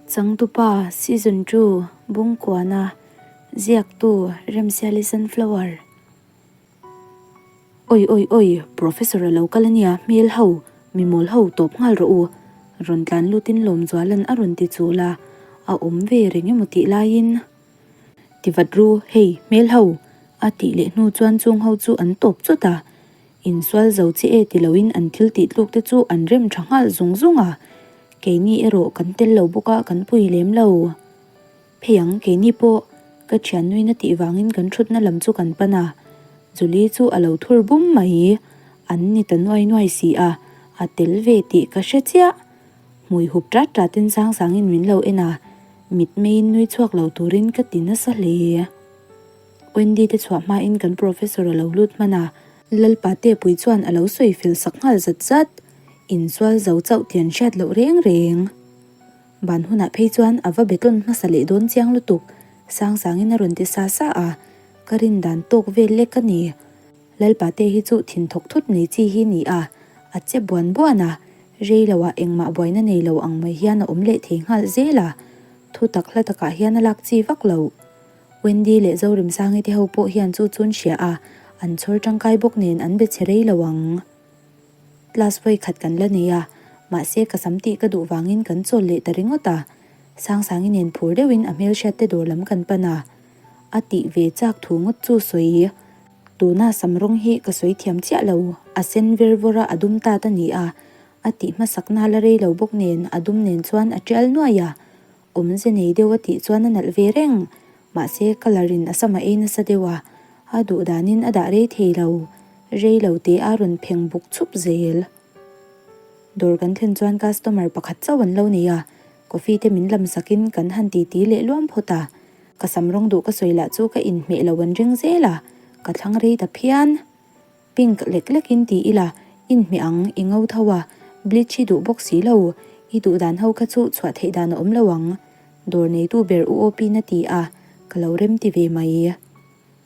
Changtupa Season Two Bungkuana Ziaktu Remsiali Sunflower Oi oi oi Professor a lo kal ania hmel ho mi mawl ho tawp nghal rawh u rawn tlan lutin Lawmzualan a rawn ti chul a a awm ve reng emaw tih laiin Ti vat ru hei hmel ho a tih leh hnu chuan chung ho chu an tawp chawt a. Insual zo chi e ti loin an thil tih tluk te chu an rem tha nghal zung zung a, keini erawh kan tel lo bawk a kan pui lem lo. Phei ang keini pawh ka thiannuin a tih vangin kan thutna lam chu kan pan a, Julie chu a lo thur bum mai, an ni ta nuai nuai si a, a tel ve tih ka hre chiah. Hmui hup tat tatin sang sangin min lo en a, mitmeiin nui chhuak lo turin ka ti nasa hle. Wendy te chhuah hmain kan professor a lo lut hman a, Lalpa Tepui chuan a lo sawi fel sak nghal zat zat. Insual zo chauh tih an hriat loh reng reng. Ban hunah phei chuan a va betlawn hmasa leh dawn chiang lutuk, Sangsangin a rawn ti sa sa a, ka rin dan tawk vel lek a ni. Lalpa te hi chu thin thawk thut nei chi hi ni a, a che buan buan a, rei loah engmah buaina nei lo ang mai hian a awm leh thei nghal zel a, thu tak hla takah hian a lak chi vak loh. Wendy leh Zorimsangi te ho pawh hian chu chu an hria a, an chhawr tangkai bawk nen an be chhe rei lo ang. Class vawi khat kan la nei a, mahse ka sam tih ka duh vangin kan chawl leh ta ringawt a. Sangsangi nen phur deuhin a hmelhriat te dawr lam kan pan a, a tih ve chak thu ngawt chu sawi. Tuna sam rawng hi ka sawi thiam chiah lo, a sen ver vawr a a dum tat a ni a, a tih hmasakna la rei lo bawk nen a dum nen chuan a tial nuai a, Awmze nei deuh a tih chuan a nalh ve reng. Mahse, colour in a sam a ei nasa deuh a, a duh danin a dah rei thei lo. Rei lo te a rawn pheng buk chhup zel. Dawr kan thlen chuan customer pakhat chauh an lo nei a, coffee te min lam sakin kan han titi leh luam phawt a. Ka sam rawng duh ka sawi lah chu ka inhmeh lo an ring zel a, ka thlang rei ta phian. Pink lek lek in ti ila, inhmeh ang, i ngo tho a, bleach i duh bawk si lo, i duh dan ho kha chu chhuah theih dan a awm lo ang, dawr neitu ber u Opi'n a ti a, ka lo rem ti ve mai.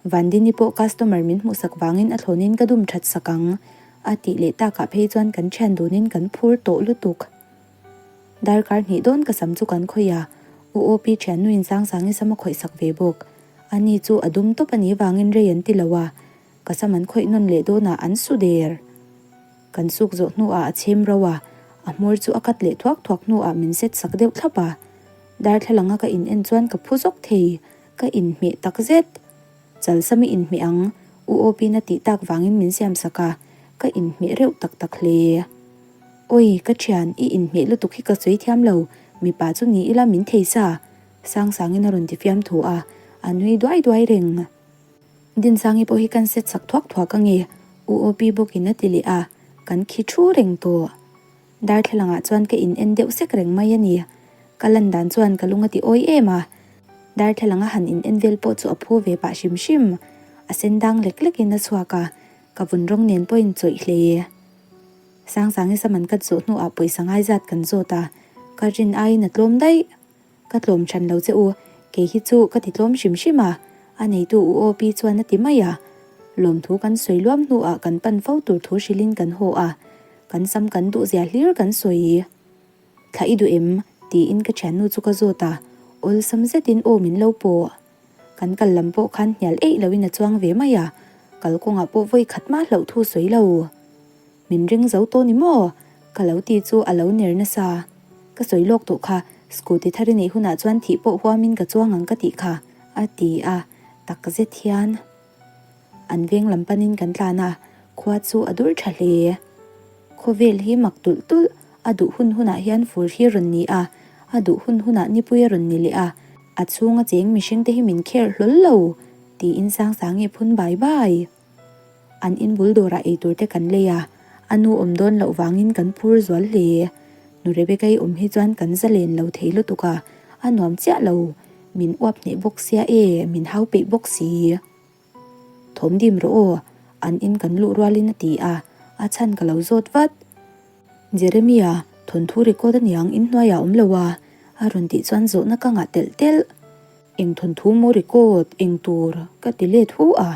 Vandini pawh customer min hmuhsak vangin a thlawnin ka dum that sak ang, a tih leh takah phei chuan kan thian dunin kan phur tawh lutuk. Darkar hnih dawn ka sam chu kan khawih a, u Opi thiannuin Sangsangi sam a khawihsak ve bawk. Ani chu a dum tawp a nih vangin rei an ti lo a, Ka sam an khawih nawn leh dawnah an su der. Kan suk zawh hnuah a chhem ro a, a hmawr chu a kat leh thuak thuak hnuah min set sak deuh thlap a. Darthlalang a ka in en chuan ka phu zawk thei, ka inhmeh tak zet. Chalsam i inhmeh ang, U Awpi'n a tih tak vangin min siam sak a, ka inhmeh reuh tak tak hle. Awi, ka thian, i inhmeh lutuk hi ka sawi thiam lo, mipa chu ni ila min thei sa, Sangsangin a rawn ti fiam thu a, a nui duai duai reng. Dinsangi pawh hi kan set sak thuak thuak a nge, U Opi bawkin a ti leh a, kan khi thu reng tawh. Darthlalangah chuan ka in en deuh sek reng mai a ni. Ka lan dan chuan ka lung a ti awi em a, darthlalang a han in en vel pawh chu a phu ve pah hrim hrim. A sen dang lek lekin a chhuak a, ka vun rawng nen pawhin chawih hle. Sangsangi sam an cut zawh hnuah pawisa ngai zat kan zawt a, ka rin aiin a tlawm daih. Ka tlawm than lo che u, kei hi chu ka ti tlawm hrim hrim a, a neitu u aw pi chuan a ti mai a. Lawmthu kan sawi luam hnuah kan pan fo tur thu hrilhin kan haw a, kan sam kan duh zia hlir kan sawi. Thla i duh em? tiin ka thiannu chu ka zawt a, awlsam zetin aw min lo pawh. Kan kal lam pawh khan hnial eih loin a chuang ve mai a, kalkawngah pawh vawi khat mah hlauh thu sawi lo. Min ring zo tawh ni maw? Ka lo ti chu a lo ner nasa. Ka sawi lawk tawh kha, scooty thar i neih hunah chuan thih pawh huamin ka chuang ang ka tih kha, a ti a, tak zet hian an veng lam panin kan tlan a, khua chu a dur tha hle. Khawvel hi mak tulh tulh, a duh hun hunah hian fur hi rawn ni a, a duh hun hunah nipui a rawn ni leh a, a chhunga cheng mihringte hi min kher hlawl lo, tiin Sangsangi phun bai bai. An in bul dawrah eitur te kan lei a, a nu awm dawn loh vangin kan phur zual hle. Nu Rebecca-i awm hi chuan kan zalen lo thei lutuk a, a nuam chiah lo, min uap hneh bawk sia e, min hau peih bawk si. Thawm dim rawh aw, an in kan luh rualin a ti a, a chhan ka lo zawt vat. Jeremia, thawnthu record a niang inhnuaiah a awm lo a, a rawn tih chuan zawhna ka ngah telh telh. Eng thawnthu maw record, eng tur ka ti let hu a.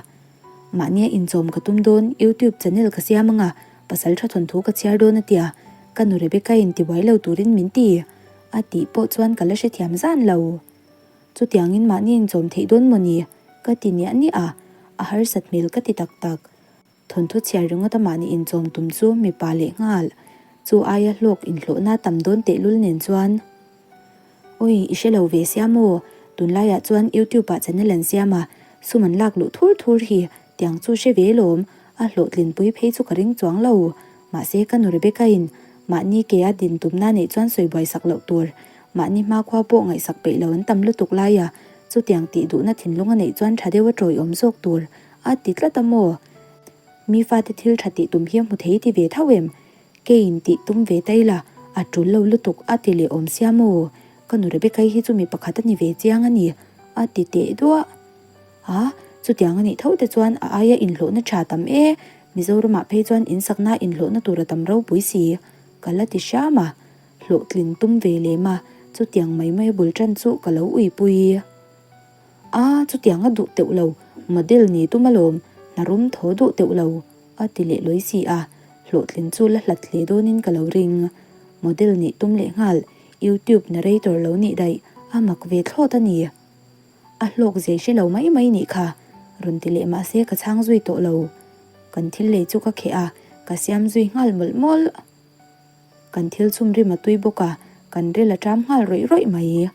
Mahnia inchawm ka tum dawn, YouTube channel ka siam anga pasal tha thawnthu ka chhiar dawn a tia, ka nu Rebecca in tibuai lo turin min ti. A tih pawh chuan ka la hrethiam zan lo. Chutiangin mahni inchawm theih dawn maw ni? Ka ti niah niah a, a harsat hmel ka ti tak tak. Thawnthu chhiar ringawta mahni inchawm tum chu mipa leh nghal. Chu aia hlawk inhlawhna tam dawn tehlul nen chuan. Oi, i hre lo ve sia maw? Tunlaiah chuan YouTube ah channel an siam a, sum an lak luh thur thur hi tiang chu hre ve lawm, a hlawhtlinpui phei chu ka ring chuang lo. Mahse ka nu Rebecca in mahni ke a din tumna neih chuan sawi buai sak loh tur, mahni hmakhua pawh ngaihsak peih lo an tam lutuk lai a, chutiang tih duhna thinlung a neih chuan tha deuh a tawiawm zawk tur a ti tlat a maw? Mi fate thil tha tih tum hi a hmu thei ti ve tho em? Keiin tih tum ve ta ila, a tul lo lutuk a ti leh awm sia maw? Ka nu Rebecca-i hi chu mi pakhat a ni ve chiang a ni, a ti teh duah. A, chutiang a nih tho te chuan a aia inhlawhna tha tam e, Mizoramah phei chuan insakna inhlawhna tur a tam ropui si, ka la ti hram a, hlawhtlin tum ve lem a, chutiang mai mai a bul tan chu ka lo uipui. A, chutiang a duh teuh lo, model ni tum alawm, hna rum thaw duh teuh lo, a ti leh lawi si a, hlawhtlin chu la hlat hle dawnin ka lo ring. Model nih tum leh nghal, YouTube narrator lo nih daih, a mak ve thlawt a ni. A hlawk zei hre lo mai mai nih kha, rawn ti leh mahse ka chhang zui tawh lo. Kan thil lei chu ka kheh a, ka siam zui nghal mawlh mawlh. Kan thil chhum rim a tui bawk a, kan ril a ṭam nghal rawih rawih mai.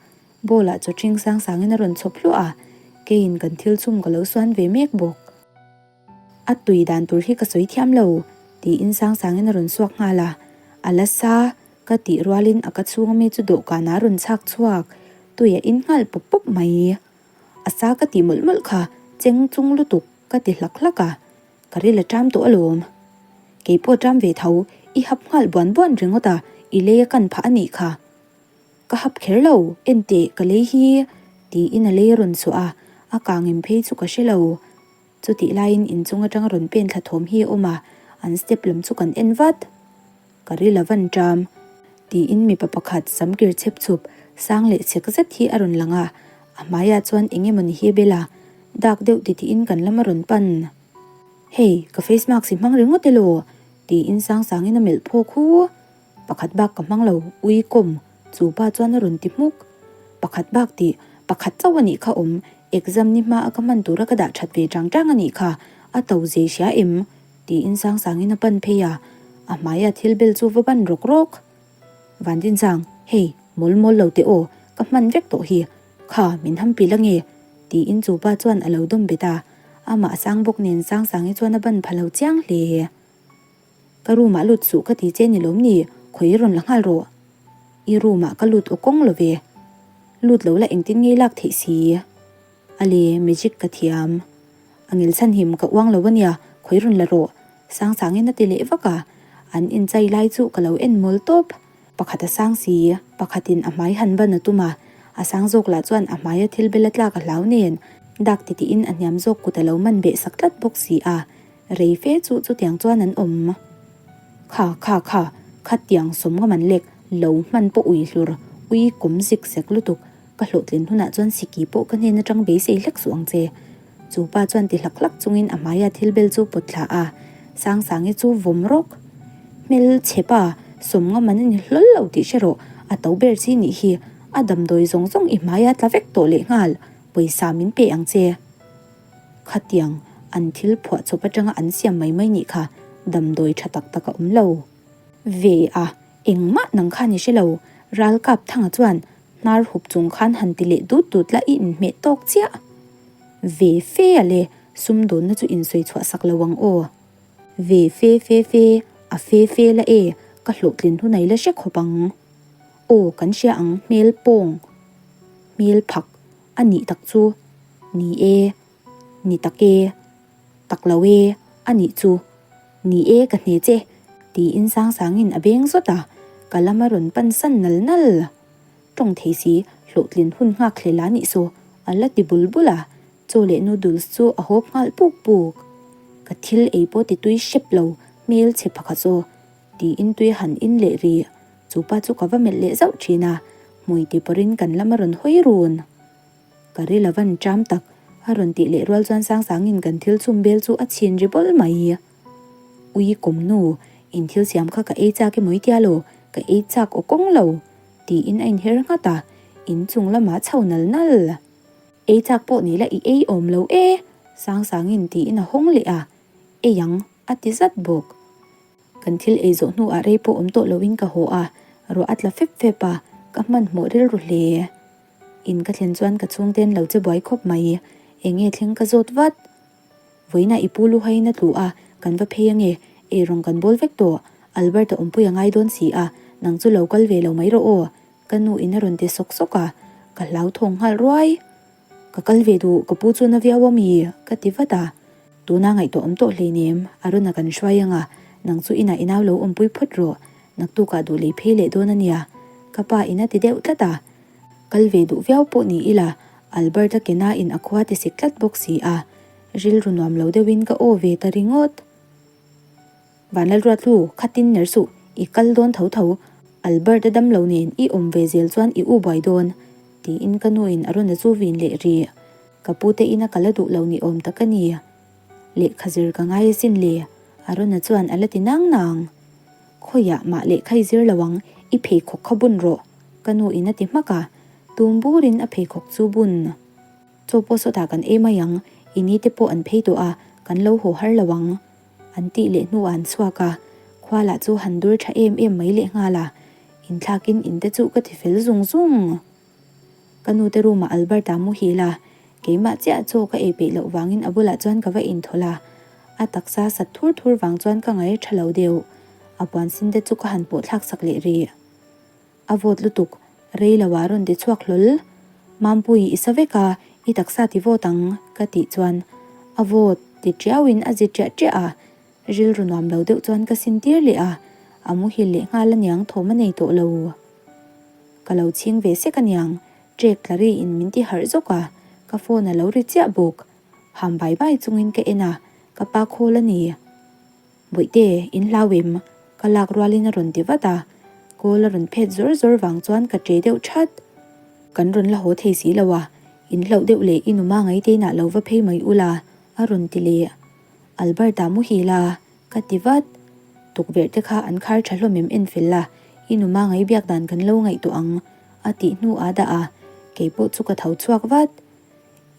Bowl ah chaw ṭhing sang sangin a rawn chhawp hluah a, keiin kan thil chhum ka lo suan ve mek bawk. A tui dan tur hi ka sawi thiam lo, tiin sang sangin a rawn suak nghal a. A la sa, ka tih rualin a ka chhunga mi chu dawhkanah a rawn chhak chhuak, tui a in nghal pawp pawp mai. A sa ka tih mawlh mawlh kha, cheng chung lutuk, ka ti hlak hlak a. Ka ril a ṭam tawh alawm. Kei pawh ṭam ve tho, i hap nghal buan buan ringawt a, i lei a kan phah a nih kha. Ka hap kher lo, enteh ka lei hi, tiin a lei a rawn chhuah a, a kangin phei chu ka hre lo. Chutih laiin inchung atanga rawn pen thla thawm hi a awm a, an step lam chu kan en vat. Ka ril a van ṭam, tiin mipa pakhat samkir chhep chhup, sang leh chek zet hi a rawn lang a, a hmaiah chuan eng emawni hi a bel a, dak deuh titiin kan lam a rawn pan. Hei, ka face mask i hmang ringawt elaw? tiin sang sangin a melh phawk hu. Pakhat bak ka hmang lo, ui kawm, chu pa chuan a rawn ti hmuk. Pakhat bak tih, pakhat chauh a nih kha awm, exam ni hma a ka hman tura ka dah that ve chang chang a nih kha, a to zei hria em? tiin sang sangin a pan phei a, a hmaia thil bel chu va ban rawk rawk. Vandinchang, hei, mawl mawl lo teh aw, ka hman vek tawh hi, kha min ham pil ange, tiin chu pa chuan a lo dawm bet a, amah sang bawk nen sang sangi chuan a ban pha lo chiang hle. Ka room ah lut suh ka ti che ni lawm ni, khawi rawn la nghal rawh. I room ah ka lut aw kawng lo ve. Lut lo la engtin ngei lak theih si. A le, magic ka thiam. A ngil chhan him ka uang lo ania, khawi rawn la rawh. Sangsangin a ti leh vak a, an inchai lai chu ka lo en mawl tawp. Pakhat a sang si, pakhatin a hmai han ban a tum a, a sang zawk lah chuan a hmaia thil bel a tlak a hlau nen, dak titiin a hniam zawk kut a lo man beh sak tlat bawk si a. Rei fe chu chutiang chuan an awm. Kha, kha, kha, khatiang sawm nga man lek, lo hman pawh ui hlur, ui kawm zik zek lutuk, ka hlawhtlin hunah chuan siki pawh ka hnen atang beisei hlek suh ang che. Chu pa chuan ti hlak hlak chungin a hmaia thil bel chu pawt thla a, Sangsangi chu vawm rawk. Hmel chhe pa, sawm nga man a ni hlawl lo tih hre rawh, a to ber chi nih hi, a damdawi zawng zawng i hmaia tla vek tawh lehnghal, pawisa min pe ang che. Khatiang an thil phuah chawp atanga an siam mai mai nih kha damdawi tha tak tak a awm lo. Ve a, engmah nang khan i hre lo, Ralkap Thanga chuan hnar hup chung khan han ti leh dut dut la i inhmeh tawk chiah. Ve fe a le, sumdawnna chu insawi chhuah sak lo ang aw. Ve fe fe fe, a fe fe la e, ka hlawhtlin hunai la hre khawp ang. Aw, kan hria ang, hmel pawng, hmel phak. A nih tak chu, ni e, ni tak e, tak lo e, a nih chu, ni e ka hne che, tiin Sangsangin a beng zawt a, ka lam a rawn pan san nal nal. Tawng thei si, hlawhtlin hun nghak hlel a nih saw, a la ti bul bul a, chaw leh noodles chu a hawp nghal puk puk. Ka thil ei pawh ti tui hrep lo, hmel chhe phakhat saw, tiin tui a han in leh rih. Chu pa chu ka va melh leh zauh thin a, hmui ti pawrin kan lam a rawn hawi run. Ka ril a van ṭam tak, a rawn tih leh rual chuan Sangsangin kan thil chhum bel chu a chhin ri bawl mai. Ui kawmnu, in thil siam kha ka ei chak emaw i tia lo, ka ei chak aw kawng lo. Tiin a inher nghat a, inchung lamah chho nal nal. Ei chak pawh ni la i ei awm lo e, Sangsangin tiin a hawng leh a, ei ang a ti zat bawk. Kan thil ei zawh hnuah rei pawh awm tawh loin ka haw a, ruah a tla fep fep a, ka hmanhmawh rilru hle. In ka thlen chuan ka chhungten lo che buai khawp mai, enge thleng ka zawt vat. Vawiinah i pu luhaiin a tlu a, kan va phei ange, eirawng kan bawl vek tawh, Albert-a awmpui a ngai dawn si a, nang chu lo kal ve lo mai rawh aw, ka nu in a rawn ti sawk sawk a, ka hlauthawng nghal ruai. Ka kal ve duh, ka pu chu na viau a mi? ka ti vat a, tuna ngaihtuah awm tawh hleinem, a rawn a kan hruai anga, nang chu inah i nau lo awmpui phawt rawh, naktukah duh lei phei leh dawn a nia, ka pa in a ti deuh tlat a. Kal ve duh viau pawh ni ila, Albert-a kena in a khua ti sik tlat bawk si a, rilru nuam lo deuhin ka aw ve ta ringawt. Vanlalruatlu, khatin ner suh, i kal dawn tho tho, Albert-a dam lo nen i awm ve zel chuan i u buai dawn, tiin ka nu in a rawn a chu vin leh rih. Ka pu te ina ka la duh lo ni awm tak a ni. Lehkha zir ka ngai asin le, a rawn a chuan a la ti nang nang. Khawiah mah lehkha i zir lo ang, i pheikhawk kha bun rawh, ka nu in a ti hmak a, tum burin a pheikhawk chu bun. Chaw pawh sawtah kan ei mai ang, i ni te pawh an phei tawh a, kan lo haw har lo ang, an tih leh hnuah an chhuak a, khua lah chu han dur tha em em mai lehnghal a, inthlakin in te chu ka ti fel zung zung. Ka nu te room ah Albert-a muhil a, keimah chiah chaw ka ei peih loh vangin a bulah chuan ka va inthawlh a, a taksa sat thur thur vang chuan ka ngaih tha lo deuh, a puan sin te chu ka han pawh thlak sak leh rih. A vawt lutuk, rei lo ah rawn ti chhuak hlawl, Mampui i sa vek a, i taksa ti vawt ang ka tih chuan a vawt ti tiau in a zi ṭiah ṭiah a, rilru nuam lo deuh chuan ka sin tir leh a, a muhil leh nghal aniang thawm a nei tawh lo. Ka lo chhing ve sek aniang, trek tla ri in min ti harh zawk a, ka phone a lo ri chiah bawk. Ham bai bai chungin ka en a, ka pa khawl a ni. Bawihte, in hlau em? Ka lak rualin a rawn ti vat a, kawl a rawn phet zawr zawr vang chuan ka ṭe deuh ṭhat. Kan rawn la haw thei si lo a, in hlauh deuh leh i numa ngaitein ah lo va phei mai ula, a rawn ti leh. Albert-a muhil a. Ka ti vat. Tukverh te kha an khar tha hlawm em en fel la, i nu mangai biak dan kan lo ngaihtuah ang, a tih hnu a dah a, kei pawh chu ka tho chhuak vat.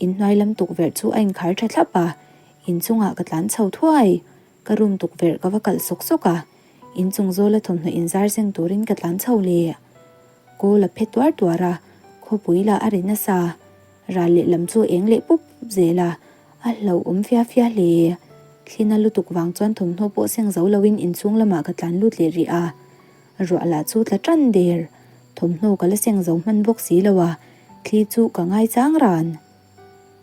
Inhnuai lam tukverh chu a inkhar tha thlap a, inchungah ka tlan chho thuai. Ka room tukverh ka va kalh sawk sawk a, inchung zawla thawmhnaw inzar seng turin ka tlan chho leh. Kawl a phe tuar tuar a, khawpui lah a ri nasa. Ral lehlam chu eng leh pup pup zel a, a hlauhawm fia fia hle. Thlina lutuk vang chuan thawmhnaw pawh seng zo loin inchhung lamah ka tlan lut leh rih a, ruah lah chu tla tan der. Thawmhnaw ka la seng zo hman bawk si lo a, thli chu ka ngaichang ran.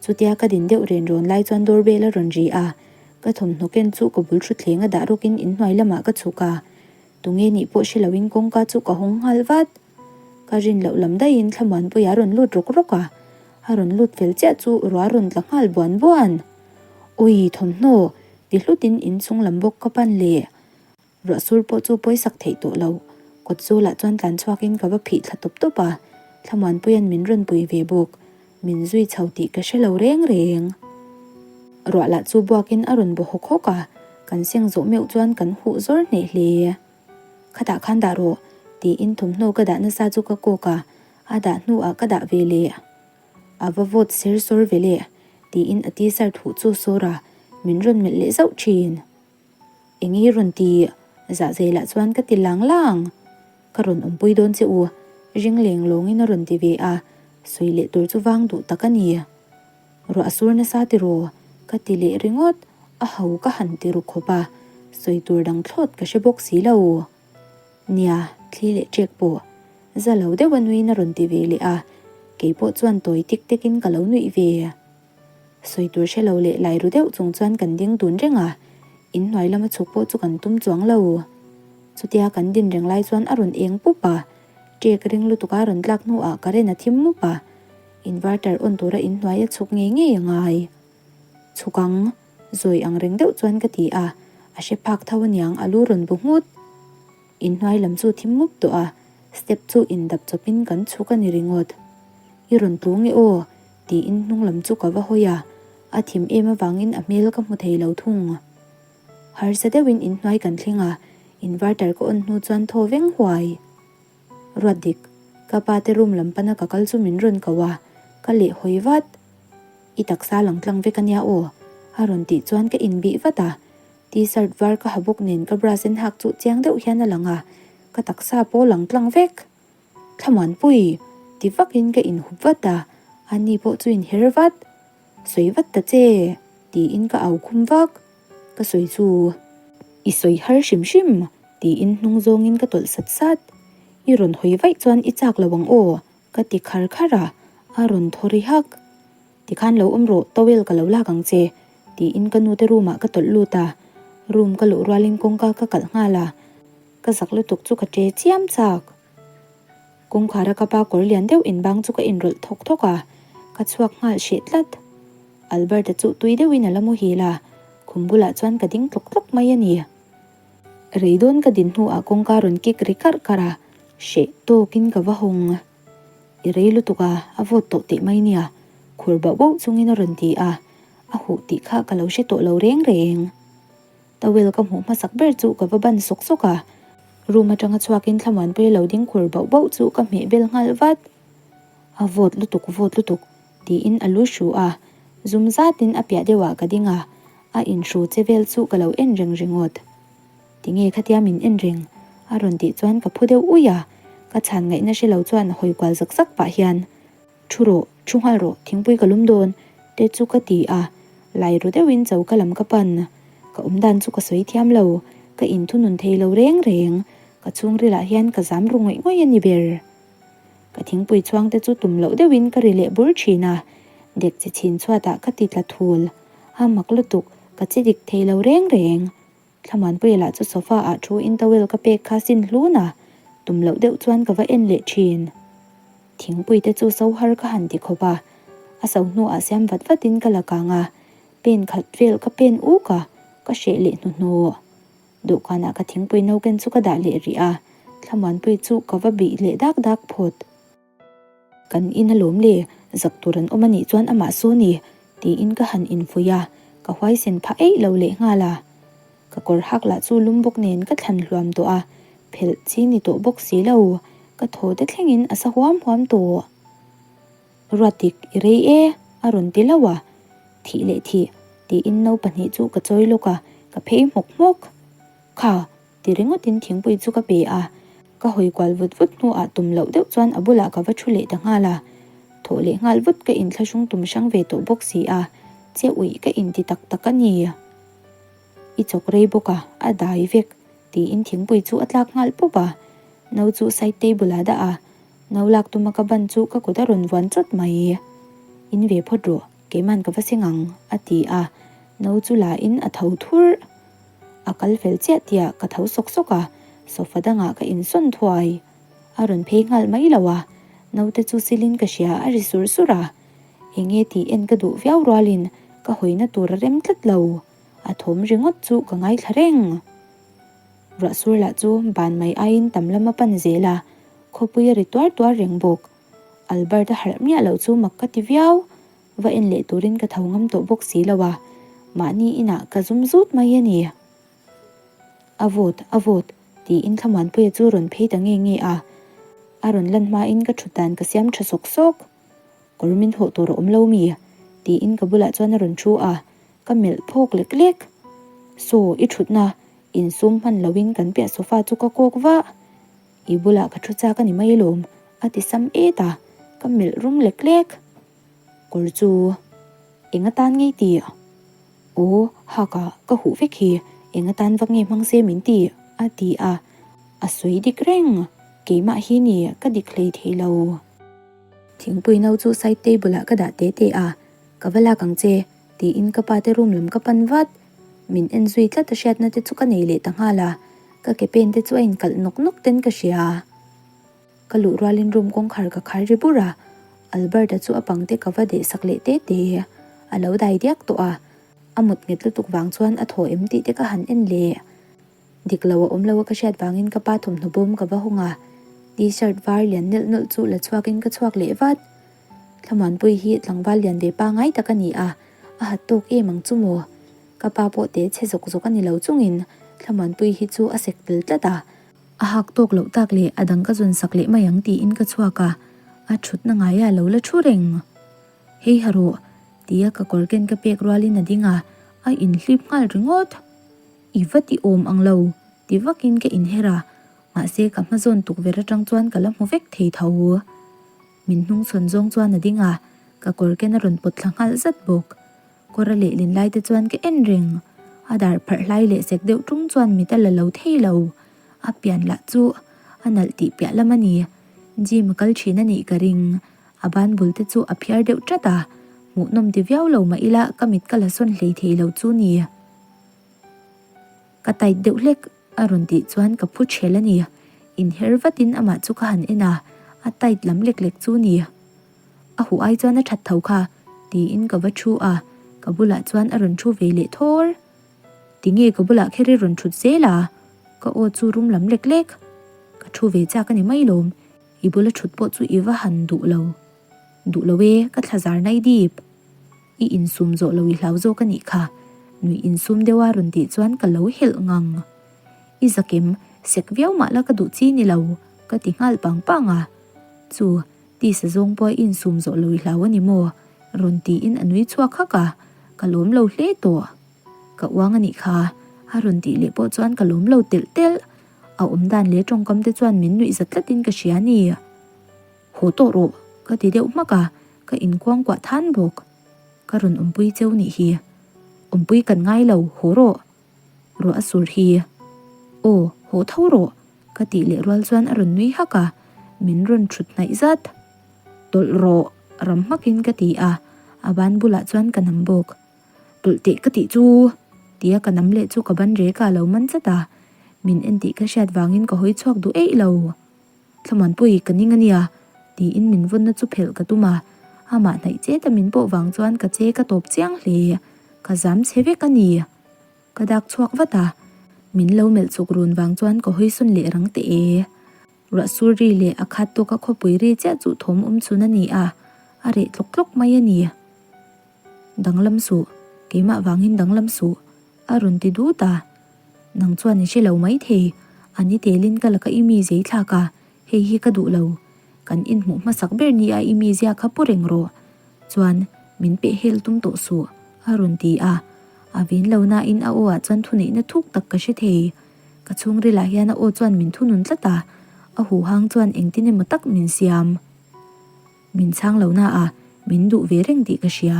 Chutia ka din deuh ren rawn lai chuan doorbell a rawn ri a, ka thawmhnaw ken chu ka bul thutthleng a dah rawkin inhnuai lamah ka chhuk a, tunge nih pawh hre loin kawngka chu ka hawng nghal vat. Ka rin loh lam daihin Thlamuanpuia a rawn lut rawk rawk a, a rawn lut fel chiah chu ruah a rawn tla nghal buan buan. Ui thawmhnaw! ti hlutin inchung lam bawk ka pan leh. Ruah sur pawh chu pawisak theih tawh lo. Kawt zawlah chuan tlan chhuakin ka va phih thla tawp tawp a, Thlamuanpuia'n min rawn pui ve bawk. Min zui chho tih ka hre lo reng reng. Ruah lah chu buakin a rawn baw hawk hawk a, kan seng zawh meuh chuan kan huh zawr hneh hle. Khatah khan dah rawh, tiin thawmhnaw ka dah nasa chu ka kawk a, a dah hnuah ka dah ve leh. A va vawt ser sawr ve leh, tiin a t-shirt huh chu sawr a, min rawn melh leh zauh thin. Eng i rawn ti? Zahzeilah chuan ka ti lang lang. Ka rawn awmpui dawn che u, ring leng lawngin a rawn ti ve a, sawi leh tur chu vang duh tak a ni. Ruah a sur nasa tiraw? Ka ti leh ringawt, a ho ka han ti ru khawp a, sawi tur dang thlawt ka hre bawk si lo. Nia, thli leh ṭek pawh za lo deuh a nuiin a rawn ti ve leh a, kei pawh chuan tawi tik tekin ka lo nuih ve. Sawi tur hre lo leh lai ru deuh chung chuan kan ding dun reng a, inhnuai lama chhuk pawh chu kan tum chuang lo. Chutia kan din reng lai chuan a rawn eng pup a, ṭek ring lutuk a rawn tlak hnuah current a thim mup a, Inverter on tura inhnuai a chhuk ngei ngei a ngai. Chhuk ang, zawi ang reng deuh chuan ka ti a, a hre phak tho aniang a lu rawn bu nghut. Inhnuai lam chu thim mup tawh a, step chu indap chawpin kan chhuk a ni ringawt. I rawn tlu nge aw? tiin hnung lam chu ka va hawi a, a thim em avangin a hmel ka hmu thei lo thung. Harsa deuhin inhnuai kan thleng a, inverter ka on hnu chuan thaw veng huai. Ruat dik. Ka pa te room lam pana ka kal chu min rawn ko a, ka leh hawi vat. I taksa lang tlang vek ania aw, a rawn tih chuan ka inbih vat a. T-shirt var ka ha bawk nen ka bra sen hak chu chiang deuh hian a lang a, ka taksa pawh lang tlang vek. Thlamuanpui! ti vakin ka inhup vat a, ani pawh chu inher vat. Sawi vat ta che! tiin ka au khum vak. Ka sawi chu, I sawi har hrim hrim! tiin hnung zawngin ka tawlh sat sat. I rawn hawi vaih chuan i chak lo ang aw! ka ti khar khar a, a rawn thaw ri hak. Tikhan lo awm rawh, towel ka lo lak ang che, tiin ka nute room ah ka tawlh lut a. Room ka luh rualin kawngka ka kalh nghal a, ka zak lutuk chu ka ṭe chiam chak. Kawngkhara ka pa kawr lian deuh inbang chu ka inrawlh thawk thawk a, ka chhuak nghal hreh tlat. Albert-a chu tui deuhin a la muhil a, khum bulah chuan ka ding tlawk tlawk mai a ni. Rei dawn ka din hnuah kawngka rawn kik ri karh karh a, hreh tawkin ka va hawng. I rei lutuk a, a vawt tawh teh mai nia, khur bauh bauh chungin a rawn ti a, a huh tih kha ka lo hre tawh lo reng reng. Towel ka hmuh hmasak ber chu ka va ban sawk sawk a, room atanga chhuakin Thlamuanpuia lo ding khur bauh bauh chu ka hmeh bel nghal vat. A vawt lutuk vawt lutuk tiin a lu hru a, zum zatin a piah deuhah ka ding a, a inhru che vel chu ka lo en reng ringawt. Tinge khatia min en reng? a rawn tih chuan ka phu deuh uih a, ka chhan ngaihna hre lo chuan hawi kual zak zak pah hian Thu rawh, thu nghal rawh, thingpui ka lum dawn, te chu ka ti a, lai ru deuhin choka lam ka pan. Ka awm dan chu ka sawi thiam lo, ka inthunun thei lo reng reng, ka chhungrilah hian ka zam ru ngawih ngawih a ni ber. Ka thingpui chhuang te chu tum loh deuhin ka ri leh bur thin a, dek che chhin chhuatah ka ti tla thul, a mak lutuk, ka che dik thei lo reng reng. Thlamuanpuia lah chu sofa ah thu in towel ka pek kha sin hlun a, tum loh deuh chuan ka va en leh thin. Thingpui te chu so har ka han ti khawp a, a so hnuah siam vat vat in ka la kang a, pen khat vel ka pen uk a, ka hreh leh hnuhnawh. Dawhkanah ka thingpui no ken chu ka dah leh rih a, Thlamuanpui chu ka va bih leh dak dak phawt. Kan in alawm le, zak tur an awm a nih chuan amah saw ni, tiin ka han infuih a, ka huaisen phah eih lo leh nghal a. Ka kawr hak lah chu lum bawk nen ka thlan hluam tawh a, phelh chi ni tawh bawk si lo, ka thaw te thlengin a sa huam huam tawh. Ruatdik, i rei e, a rawn ti lo a, thih leh thih, tiin no pahnih chu ka chawi lawk a, ka phei hmawk hmawk. Kha, Ti ringawtin thingpui chu ka pe a, ka hawi kual vut vut hnuah tum loh deuh chuan a bulah ka va thu leh ta nghal a. Thawh leh nghal vut ka inthlahrung tum hrang ve tawh bawk si a, che uih ka inti tak tak a ni. I chawk rei bawk a, a dai vek, tiin thingpui chu a tlak nghal pawp a. No chu side table ah dah a, no lak tuma ka ban chu ka kut a rawn vuan chawt mai. In ve phawt rawh, keiman ka va seng ang, a ti a, no chu la in a tho thurh. A kal fel chiah tiah ka tho sawk sawk a, sofa dangah ka insawn thuai. A rawn phei nghal mai lo a, naute chu silin ka hria a ri sur sur a. Enge tih en ka duh viau rualin ka hawina tur a rem tlat lo. A thawm ringawt chu ka ngaithla reng. Ruah sur lah chu ban mai aiin tam lam a pan zel a, khawpui a ri tuar tuar reng bawk. Albert a harh miah loh chu mak ka ti viau. Va en leh turin ka tho ngam tawh bawk si lo a, mahni inah ka zum zut mai a ni. A vawt, a vawt, tiin Thlamuanpuia chu rawn phei ta nge nge a. A rawn lan hmain ka thut dan ka siam tha sawk sawk. Kawr min hawh tur a awm lo mi? tiin ka bulah chuan a rawn thu a, ka melh phawk lek lek. Saw, i thutna, insum hman loin kan piah sofa chu ka kawk vah. I bulah ka thu chak a ni mai alawm, a ti sam et a, ka melh rum lek lek. Kawr chu eng atan ngei tih? Aw, hak a, ka huh vek hi, eng atan vak nge hmang se min ti? a ti a, a sawi dik reng, keimah hi ni ka dik hlei thei lo. Thingpui no chu side table ah ka dah te te a, ka va lak ang che, tiin ka pa te room lam ka pan vat. Min en zui tlat a hriatna te chu ka nei leh ta nghal a, ka ke pen te chu a inkalh nawk nawk ten ka hria. Ka luh rualin room kawngkhar ka khar ri bur a, Albert-a chu a pangte ka va deh sak leh te te. A lo dai diak tawh a, a mut nghet lutuk vang chuan a thaw em tih te ka han en leh. Dik lo a awm lo a ka hriat vangin ka pa thawmhnaw bawm ka va hawng a, T-shirt var lian nelh nawlh chu la chhuakin ka chhuak leh vat. Thlamuanpui hi tlangval lian ve pangai tak a ni a, a hat tawk em ang chu maw? Ka pa pawh te chhe zawk zawk a ni lo chungin Thlamuanpui hi chu a sek tel tlat a. A hak tawk loh tak leh a dang ka zawn sak leh mai ang tiin ka chhuak a, a thutna ngaia lo la thu reng. Hei ha rawh, tia ka kawr ken ka pek rualin a ding a, a inhlip nghal ringawt. I va ti awm ang lo, ti vakin ka inher a, mahse ka hma zawn tukverh atang chuan ka la hmu vek thei tho. Min hnungchhawn zawng chuan a ding a, ka kawr ken a rawn pawt thla nghal zat bawk. Kawr a lehlin lai te chuan ka en reng. A dar pharh hlai leh sek deuh tung chuan mit a la lo thei lo. A pian lah chu a nalh tih piah lam a ni. Gym a kal thin a nih ka ring. A ban bul te chu a phiar deuh chat a, hmuhnawm ti viau lo mah ila ka mit ka la sawn hlei thei lo chu ni. Ka tight deuh hlek a rawn tih chuan ka phu chhel a ni. Inher vatin amah chu ka han en a, a tight lam lek lek chu ni. A huh ai chuan a that tho kha, tiin ka va thu a, ka bulah chuan a rawn thu ve leh thawr. Tinge ka bulah kher i rawn thut zel a? Ka aw chu rum lam lek lek. Ka thu ve chak a ni mai lawm, i bula thut pawh chu i va han duh lo. Duh lo e, ka thla zar nai dip. I insum zawh lo i hlau zawk a nih kha, nuih insum deuh a rawn tih chuan ka lo helh ngang. I zakem, sek viau mah la ka duh chi ni lo, ka ti nghal pang pang a. Chu, Tisa zawng pawh a insum zawh lo i hlau a ni maw? Rawn tiin a nui chhuak hak a, ka lawm lo hle tawh. Ka uang a nih kha, a rawn tih leh pawh chuan ka lawm lo telh telh. A awm dan leh tawngkam te chuan min nuih za tlatin ka hria a ni. Haw tawh rawh, ka ti deuh hmak a, ka inkuangkuah than bawk. Ka rawn awmpui cheu nih hi. Awmpui kan ngai lo, haw rawh. Ruah a sur hi. Aw, haw tho rawh, ka tih leh rual chuan a rawn nui hak a, min rawn thut hnaih zat. Tawlh rawh, ram hmakin ka ti a, a ban bulah chuan ka nam bawk. Tawlh teh ka tih chu! tia ka nam leh chu ka ban rek a lo man zat a, min en tih ka hriat vangin ka hawi chhuak duh eih lo. Thlamuanpui ka ning a nia, tiin min vawnna chu phelh ka tum a, amah hnaih chet a min pawh vang chuan ka che ka tawp chiang hle, ka zam chhe vek a ni. Ka dak chhuak vat a, min lo melh chuk run vang chuan ka hawi sawn leh rang teh e. Ruah sur ri leh a khat tawk a khawpui ri chiah chu thawm awm chhun a ni a, a reh tlawk tlawk mai a ni. Danglam suh, keimah vangin danglam suh, a rawn ti dut a. Nang chuan i hre lo mai thei, a ni telin ka laka i mi zei thlak a, hei hi ka duh lo. Kan inhmuh hmasak ber nia i mi zia kha pu reng rawh. Chuan, min peh hel tum tawh suh, a rawn ti a. A vin lo nain a aw ah chuan thuneihna thuk tak ka hre thei. Ka chhungrilah hian a aw chuan min thunun tlat a, a huhang chuan engtin emaw tak min siam. Min chhang lo na a, min duh ve reng tih ka hria.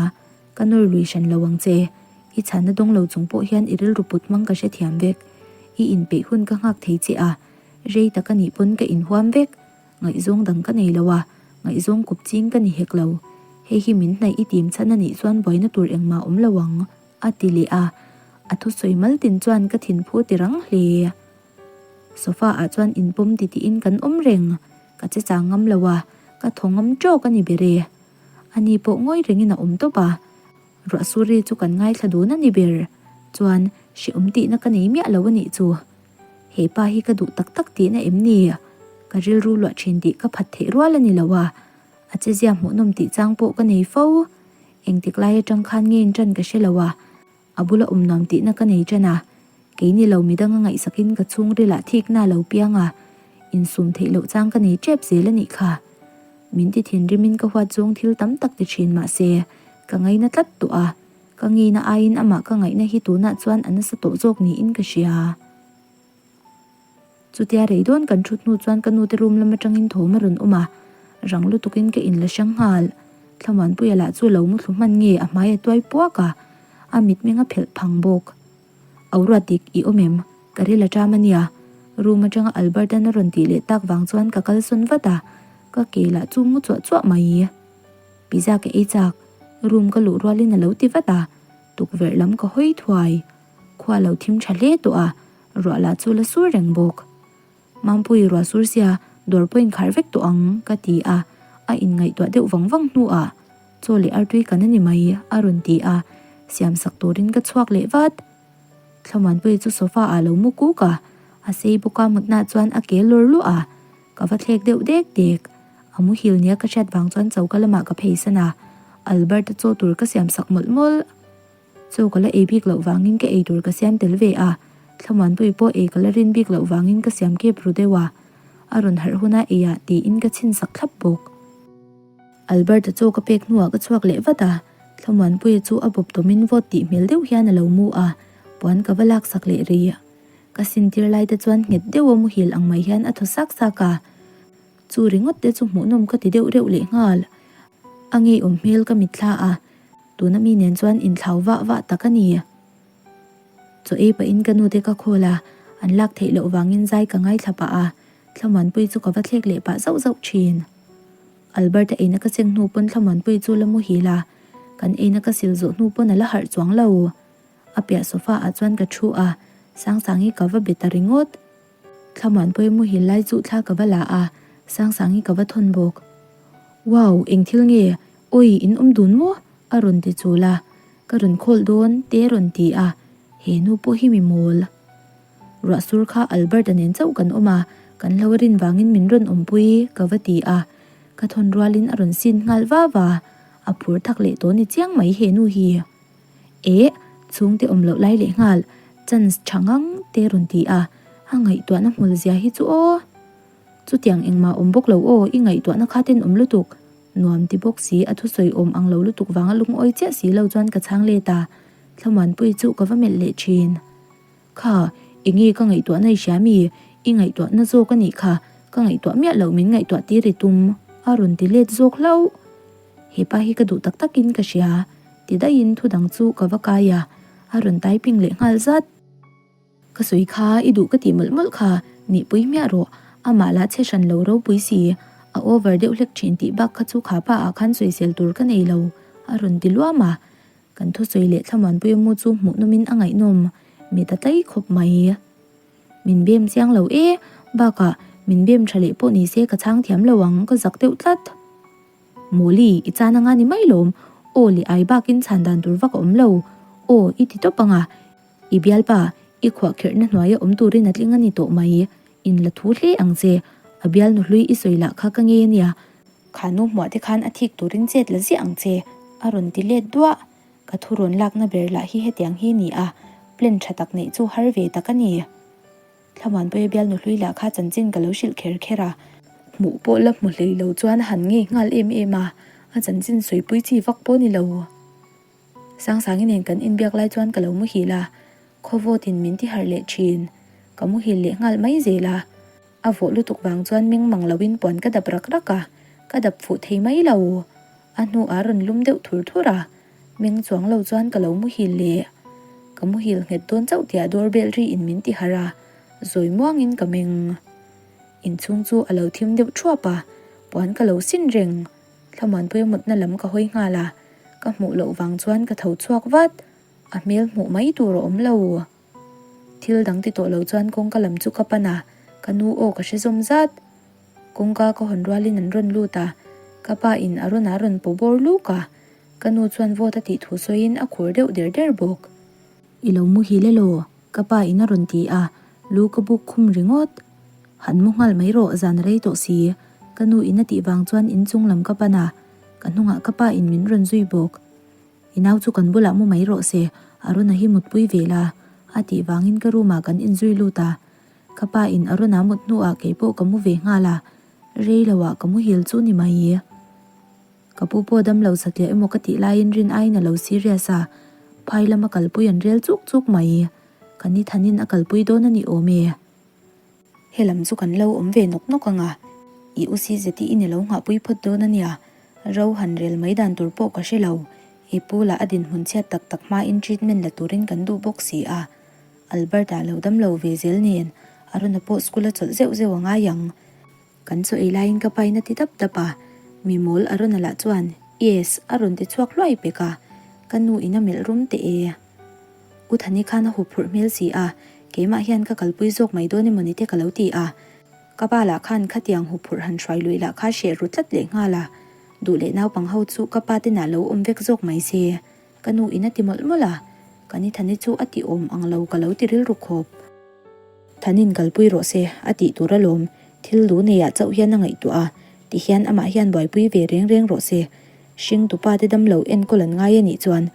Ka nawr lui hran lo ang che. I chhanna dawng lo chung pawh hian i rilru put hmang ka hrethiam vek. I inpeih hun ka nghak thei che a, rei tak a nih pawn ka inhuam vek. Ngaihzawng dang ka nei lo a, ngaihzawng kawp ching ka ni hek lo. Hei hi min hnaih i tim chhan a nih chuan buaina tur engmah awm lo ang, a ti leh a. A thusawi mal tin chuan ka thinphu ti rang hle. Sofa ah chuan inpawm ti tiin kan awm reng. Ka che chang ngam lo a, ka thaw ngam tawk a ni ber e. Ani pawh ngawi rengin a awm tawp a. Ruah sur ri chu kan ngaithla dun a ni ber. Chuan, hrehawm tihna ka nei miah lo a nih chu. He pa hi ka duh tak tak tihna em ni? Ka rilru luah thin tih ka phat theih rual a ni lo a. A chezia hmuhnawm tih chang pawh ka nei fo. Engtik lai atang khan nge in ṭan ka hre lo a. A bula awm nuam tihna ka nei ṭan a, kei ni lo midang a ngaihsakin ka chhungrilah thikna a lo piang a, insum theih loh chang ka nei ṭep zel a nih kha. Min ti thinrimin ka huat zawng thil tam tak ti ṭhin mah se, ka ngaina tlat tawh a, ka ngeina aiin amah ka ngaihna hi tunah chuan a nasa tawh zawk niin ka hria. Chutia rei dawn kan thut hnu chuan ka nute room lam atangin thawm a rawn awm a, rang lutukin ka inla hrang nghal. Thlamuanpuia lah chu lo muthlu hman nge a hmai a tuai puak a, a mitmeng a phelh phang bawk. Au ruat dik i awm em? Ka ril a ṭam a nia. Room atanga Albert-a'n a rawn tih leh tak vang chuan ka kalsawn vat a, ka ke lah chu mu chuah chuah mai. Pizza ka ei chak, room ka luh rualin a lo ti vat a, tukverh lam ka hawi thuai. Khua lo thim tha hle tawh a, ruah lah chu la sur reng bawk. Mampui ruah sur sia dawr pawh inkhar vek tawh ang ka ti a, a inngaihtuah deuh vang vang hnuah chaw leh artui kan a ni mai a rawn ti a, siam sak turin ka chhuak leh vat. Thlamuanpuii chu sofa ah lo mu kuk a, a sei bawk a mutna chuan a ke lawr luah a, ka va thlek deuh dek dek. A muhil nia ka hriat vang chuan choka lamah ka pheisan a, Albert-a chaw tur ka siam sak mawlh mawlh. Chaw ka la ei bik loh vangin ka ei tur ka siam tel ve a. Thlamuanpui pawh ei ka la rin bik loh vangin ka siam kep ru deuh a, a rawn harh huna eiah tiin ka chhin sak thlap bawk. Alberta chaw ka pek hnuah ka chhuak leh vat a, Thlamuanpuia chu a bawp tawmin vawt tih hmel deuh hian a lo mu a, puan ka va laksak leh rih. Ka sintir lai te chuan nghet deuha muhil ang mai hian a thaw sak sak a, chu ringawt te chu hmuhnawm ka ti deuh reuh leh nghal. A ngeiawm hmel ka mitthla a, tuna mi nen chuan inthlau vah vah tak a ni. Chaw ei pahin ka nute ka khawl a, an lak theih loh vangin zai ka ngaithla pah a, Thlamuanpui chu ka va thlek leh pah zauh zauh thin. Albert-a eina ka cheng hnu pawn Thlamuanpui chu la muhil a, kan eina ka sil zawh hnu pawn a la harh chuang lo. A piah sofa ah chuan ka thu a, Sangsangi ka va be ta ringawt. Thlamuanpui muhil lai chu thla ka va la a, Sangsangi ka va thawn bawk. Wow, eng thil nge? Awi, in awm dun maw? a rawn ti chul a, ka rawn khawl dawn te a rawn ti a, he nu pawh hi mi mawl. Ruah sur kha Albert-a nen chauh kan awm a, kan hlo a rin vangin min rawn awmpui ka va ti a, ka thawn rualin a rawn sin nghal va va, a phur thak leh tawh ni chiang mai he nu hi. Eh, chhungte awm loh lai leh nghal, chance tha ngang te rawn ti a, a ngaihtuahna hmul zia hi chu aw. Chutiang engmah awm bawk lo aw, i ngaihtuahna kha ten awm lutuk. Nuam ti bawk si, a thusawi awm ang lo lutuk vanga lungawi chiah si lo chuan ka chhang let a, Thlamuanpui chu ka va melh leh thin. Kha, enge ka ngaihtuahna i hria mi? I ngaihtuahna zawk a nih kha, ka ngaihtuah miah loh min ngaihtuah tir i tum, a rawn ti let zawk hlauh. He pa hi ka duh tak takin ka hria, ti daihin thu dang chu ka va kai a, a rawn typing leh nghal zat. Ka sawi kha, i duh ka tih mawlh mawlh kha, nihpui hmiah rawh, amah lah che hran lo ropui si, a over deuh hlek thin tih bak kha chu kha pa ah khan sawisel tur ka nei lo, a rawn ti luam a. Kan thusawi leh Thlamuanpuia mu chu hmuhnawmin a ngaihnawm mit a tlai khawp mai. Min bem chiang lo e, bakah min bem tha leh pawh ni se ka chhang thiam lo ang, ka zak deuh tlat. Mawli, i chan anga ni mai lawm, aw leh ai bakin chhan dan tur vak a awm lo, aw i ti tawp anga, i bialpa, i khuahkherhna hnuaia awm turin a tling a ni tawh mai, in la thu hle ang che, a bialnu hlui i sawi lah kha ka ngei a nia, Kha nu hmuah te khan a thik turin chet la ziah ang che, a rawn ti let duah. Ka thu rawn lakna ber lah hi hetiang hi ni a, plan tha tak neih chu har ve tak a ni. Thlamuanpuia bialnu hlui lah kha chanchin ka lo hrilh kher kher a, hmuh pawh la hmu hlei lo chuan a han ngei nghal em em a, a chanchin sawipui chi vak pawh ni lo. Sangsangi nen kan inbiak lai chuan ka lo muhil a, khawvawtin min ti harh leh thin. Ka muhil leh nghal mai zel a. A vawh lutuk vang chuan meng mang loin puan ka dap rak rak a, ka dap fuh thei mai lo. A hnuah rawn lum deuh thur thur a, meng chuang lo chuan ka lo muhil leh. Ka muhil nghet dawn chauh tia doorbell ri in min ti harh a, zawi muangin ka meng. Inchhung chu a lo thim deuh thuap a, puan ka lo sin reng. Thlamuanpuia mutna lam ka hawi nghal a, ka hmuh loh vang chuan ka tho chhuak vat. A hmel hmuh mai tur a awm lo. Thil dang ti tawh lo chuan kawngka lam chu ka pan a, ka nu aw ka hre zawm zat. Kawngka ka hawn rualin an rawn lut a, ka pa in a rawn a rawn paw bawr luk a, ka nu chuan vawt a tih thu sawiin a khur deuh der der bawk. I lo muhil elaw? Ka pa in a rawn ti a, lu ka buk khum ringawt. Han mu nghal mai rawh zan rei tawh si, ka nu in a tih vang chuan inchung lam ka pan a, ka hnungah ka pa in min rawn zui bawk. I nau chu kan bulah mu mai rawh se, Aruna hi mutpui ve la, a tih vangin ka room ah kan inzui lut a. Ka pa in Aruna mut hnuah kei pawh ka mu ve nghal a, rei lo ah ka muhil chu ni mai. Ka pu pawh damlo satliah emaw ka tih laiin rin aiin a lo serious a, phai lama kalpui an rel chuk chuk mai. Ka ni thanin a kalpui dawn a ni awm e. Helam chu kan lo awm ve nawk nawk ang a, i u si zeti i ni lo nghahpui phawt dawn a nia, ro han rel mai dan tur pawh ka hre lo, i pu lah a dinhmun chhiat tak tak hmain treatment la turin kan duh bawk si a, Albert-a lo dam lo ve zel nen Aruna pawh school a chawlh zeuh zeuh a ngai ang. Kan chaw ei laiin ka pain a ti dap dap a, mi mawl Aruna lah chuan Yes a rawn ti chhuak hluai pek a, ka nu in a melh rum teh e. U Thani khan a huphurh hmel si a, keimah hian ka kalpui zawk mai dawn emaw ni te ka lo ti a. Ka pa lah khan khatiang huphurh han hruai luih lah kha hreh ru tlat leh nghal a, duh leh naupang ho chu ka pa ten ah lo awm vek zawk mai se, ka nu in a ti mawlh mawlh a, ka ni Thani chu a ti awm ang lo ka lo ti rilru khawp. Thanin kalpui rawh se a tih tur alawm, thil lu neiah chauh hian a ngaihtuah a, tihian amah hian buaipui ve reng reng rawh se. Hringtupa te damlo enkawl an ngai a nih chuan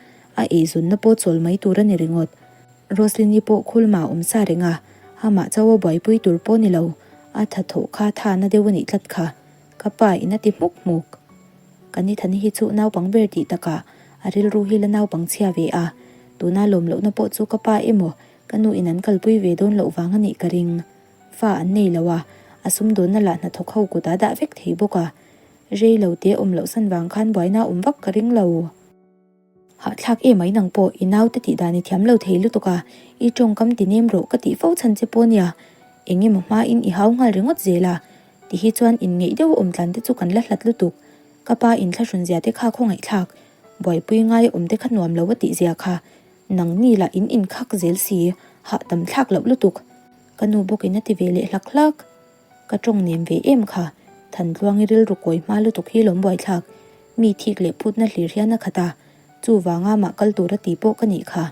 a eizawnna pawh chawl mai tur a ni ringawt. Roslyn-i pawh khulma a awm sa reng a, amah chauha buaipui tur pawh ni lo, a tha thawh kha tha na deuh a nih tlat kha, ka pa in a ti hmuk hmuk. Ka ni Thani hi chu naupang ber tih takah a rilru hi la naupang chhia ve a, tuna lawm lohna pawh chu ka pa emaw ka nu in an kalpui ve dawn loh vang a nih ka ring. Fa an nei lo a, a sumdawnna lah hnathawk ho kutah dah vek thei bawk a, rei lo te awm loh san vang khan buaina awm vak ka ring lo. Hahthlak em ai nang pawh i naute tih dan i thiam lo thei lutuk a, i tawngkam ti nem rawh ka tih fo chhan che pawh nia, eng emaw hmain i hau nghal ringawt zel a, ti hi chuan inngeih deuh a awm tlan te chu kan la hlat lutuk, ka pa inthlahrun zia te kha khawngaihthlak, buaipui ngai a awm te kha nuam lo a tih zia kha, nang ni lah in inkhak zel si, hahdam thlak loh lutuk, ka nu bawkin a ti ve leh hlak hlak. Ka tawng nem ve em kha, Thantluangi rilru kawi hma lutuk hi lawm buaithlak, mi thik leh phutna hlir hian a khat a, chuvanga mah kal tur a ti pawh ka nih kha,